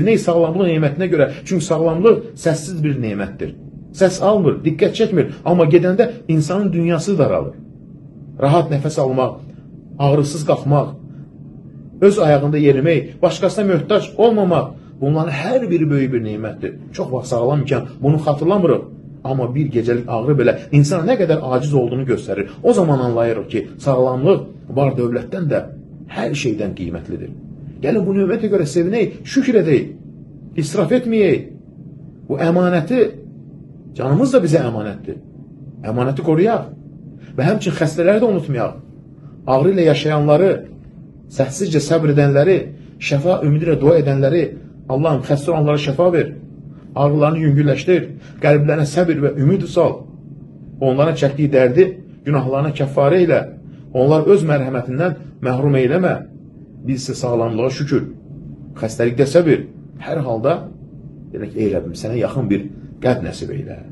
Sevinək sağlamlıq nemətinə görə. Çünki sağlamlıq səssiz bir nemətdir. Səs almır, diqqət çəkmir, amma gedəndə insanın dünyası daralır. Rahat nəfəs almaq, ağrısız qalxmaq, öz ayağında yerimək, başqasına möhtac olmamaq, bunların hər biri böyük bir nemətdir. Çox vaxt sağlam ikən bunu xatırlamırıq. Amma bir gecəlik ağrı belə insana nə qədər aciz olduğunu göstərir. O zaman anlayırıq ki, sağlamlıq var dövlətdən də hər şeydən qiymətlidir. Gəlin bu nemətə görə sevinək, şükür edək, israf etməyək. Bu əmanəti canımız da bizə əmanətdir. Əmanəti qoruyaq və həmçinin xəstələri də unutmayaq. Ağrı ilə yaşayanları, səssizcə səbr edənləri, şəfa ümidi ilə dua edənləri, Allahım xəstə olanlara şəfa ver. Ağrılarını yüngülləşdir, qəlblərinə səbir və ümid sal. Onların çəkdiyi dərdi günahlarına kəffarə elə. Onlar öz mərhəmətindən məhrum eyləmə. Biz isə sağlamlığa şükür. Xəstəlikdə səbir. Hər halda demək, ey Rəbbim, sənə yaxın bir qəlb nəsib eylə.